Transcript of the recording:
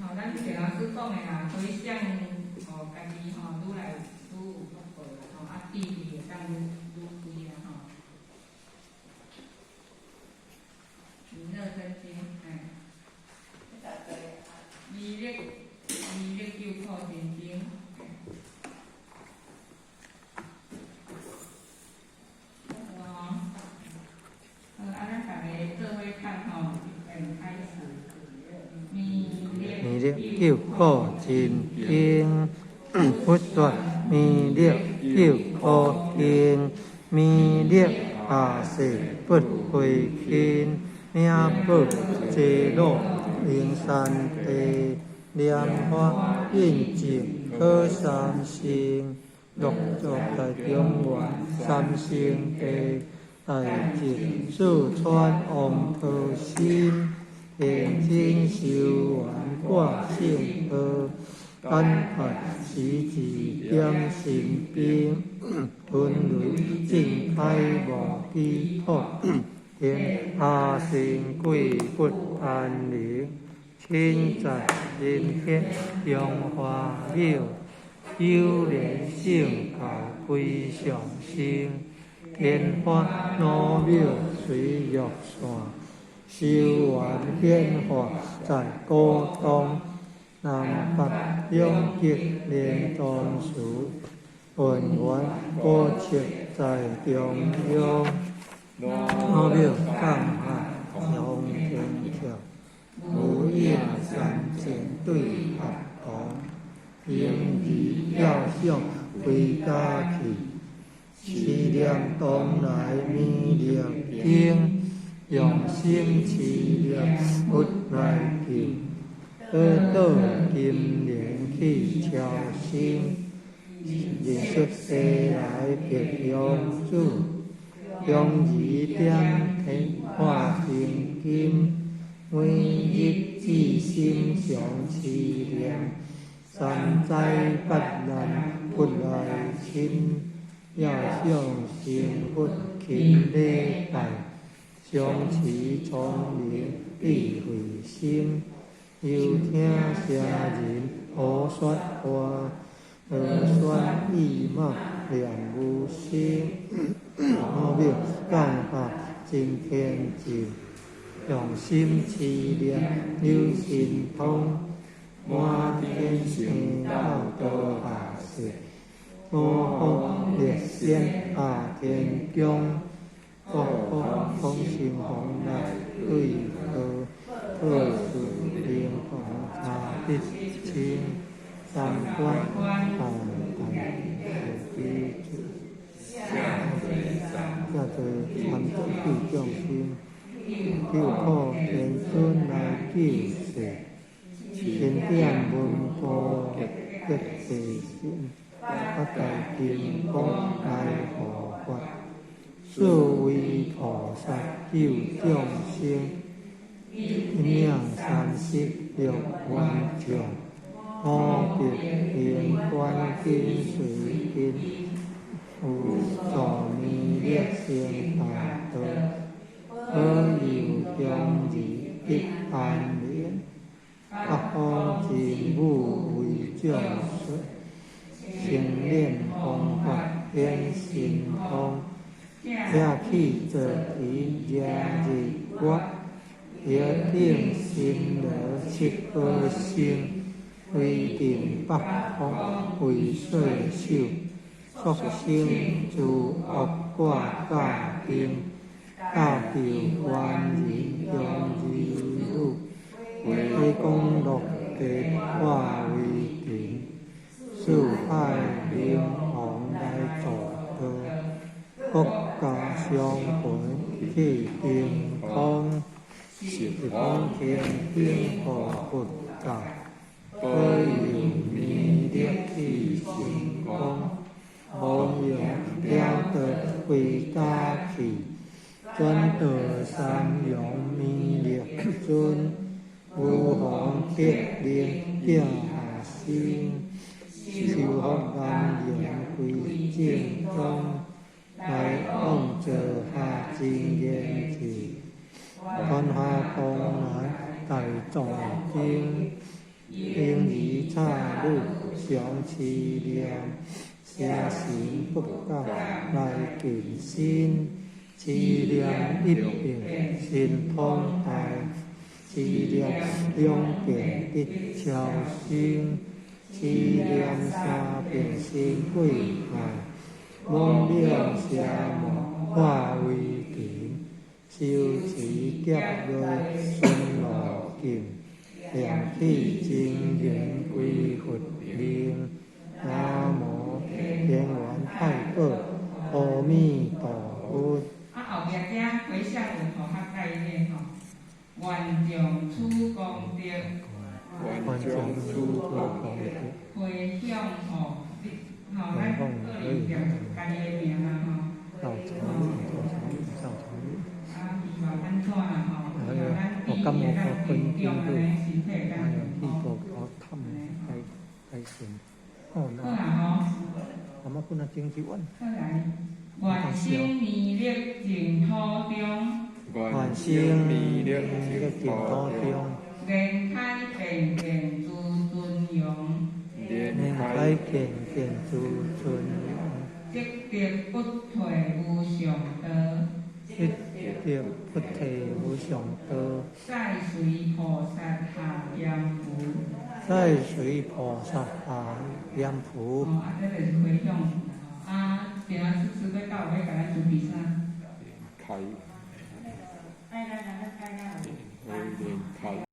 吼，咱之前老師講的啦，回向吼，家己吼愈來愈有福報啦，吼，啊，智慧會當愈愈懸啦，吼。彌勒真經，哎，彌勒救苦真經。好，啊，咱逐家做伙看吼，預備開始。彌彌勒救苦真經，佛說彌勒救苦經，彌勒下誓不悔輕，名寶濟樂靈山地，蓮華印證可三乘，六祖在中原三聖地，大智四川王陀心，現今修緣掛聖號，感發時智點神兵，吞雷正開無基土，天下神鬼不安寧，親在人天中華廟，有蓮聖教歸上生，天花老廟隨玉線，修緣顯化在古東，南北兩極連莊樹，渾圓古蹟在中央，老廟降下長天橋，無影三千對合同，平兒吊向回家去，持念東來彌勒經，用心持念佛來救，得到金蓮去超生，認識西來白羊子，香兒點天化成金，每日至心常持念，三災八難不來侵，要想成佛勤禮拜，常持聰明智慧心，猶聽聲人好說話，和宣意馬念無聲，老廟降下真天淨，用心持念有神通，滿天星斗多下世，五方列仙下天宮，各方空心王來對號，特殊靈王差別清，三觀大大基礎，下濟三界救眾生，救苦天尊來救世，钦點文武結地神，八大金剛來護法，四位菩薩救眾生，一領36萬眾，五百平觀根隨根，有助彌勒成大道，保佑中兒得安寧，八方真武為眾說，成練方法顯神通，捨去做其遮日月，何等神羅七寶星，威震八方為歲首，速生諸惡掛甲兵，大救凡人中兒女，回光落地化為塵，四海靈王來助道，國家相魂去定空，十方天兵護佛教，保佑彌勒去成功，弘揚了得回家去，轉導三陽彌勒尊，無妨得靈鏡下生，修福南陽歸正宗，來往做下真言去，傳下東南大藏經，嬰兒插女常持念，聲神不敢來近身，持念一遍神通大，持念兩遍得超生，持念三遍生鬼界，罔免邪魔化微塵，修持劫內順路徑，念起真言歸佛名。南無天元太保阿彌陀佛。啊，後壁遮迴向文吼較概念吼，願將此功德，願將此功德，迴向吼，你吼，咱個人念家己的名啦吼。老曹老曹老曹。啊，希望按怎啦吼？希望咱我感覺我跟中安呢，身體會當哎呀，健去康。無我崁來來神。哦，好啦吼。阿媽本來整一碗。好來，願生彌勒淨土中，願生彌勒淨土中，蓮開遍見諸尊容，蓮蓮開開遍見諸尊容，積德不退無上道，積德不退無上道，再隨菩薩下閻浮。再隨菩薩下閻浮。哦，啊，這就是迴向文啦吼。啊，今仔次次欲到欲共咱準備啥？開，蓮開。